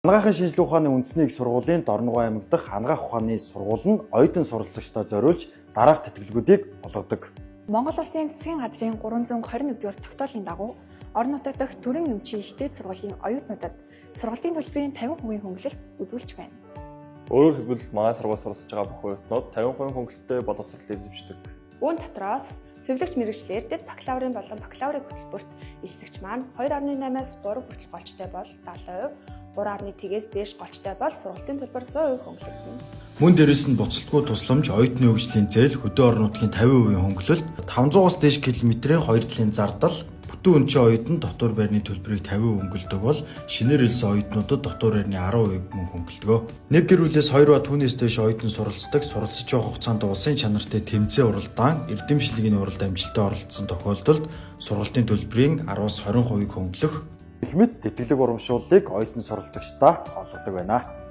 Анагаахын шинжилгээ ухааны үндэсний их сургуулийн Дорногов аймаг дахь анагаах ухааны сургууль нь оюутан суралцагчдаа зориулж дараах тэтгэлгүүдийг олгодог. Монгол Улсын засгийн газрын 321-р тогтоолын дагуу орон нутаг дахь төрийн өмчийн их дээд сургуулийн оюутнуудад сургалтын төлбөрийн 50% хөнгөлөлт үзүүлж байна. Өөрөөр хэлбэл, манай сургууль суралцж байгаа бүх оюутнууд 50% хөнгөлөлттэй боловсрол эзэмшдэг. Үүн дотроос сувилагч мэргэжлээр дэд бакалаврын болон бакалаврын хөтөлбөрт элсэгч маань 2.8-аас 3 хүртэл голчтой бол 70%, 3.1-ээс дээш голчтой бол сургалтын төлбөр 100% хөнгөлөгдөнө. Мөн дээрээс нь буцалтгүй тусламж, оюутны хөгжлийн зээл, хөдөө орон нутгийн 50% хөнгөлөлт, 500-аас дээш километрийн хоёр талын зардал, бүтэн үнэтэй оюутан дотуур байрны төлбөрийг 50% хөнгөлдөг бол шинээр элсэн оюутнуудад дотуур байрны 10% мөн хөнгөлдөг. Нэг гэр бүлээс 2 ба түүнээс дээш оюутан суралцдаг, суралцж байгаа хугацаанд улсын чанартай тэмцээн уралдаан, эрдэм шилгийн уралд амжилттай оролцсон тохиолдолд сургалтын төлбөрийн 10-аас 20%-ийг хөнгөлөх гэх мэт тэтгэлэг урамшууллыг оюутан суралцагчдаа олгодог байна.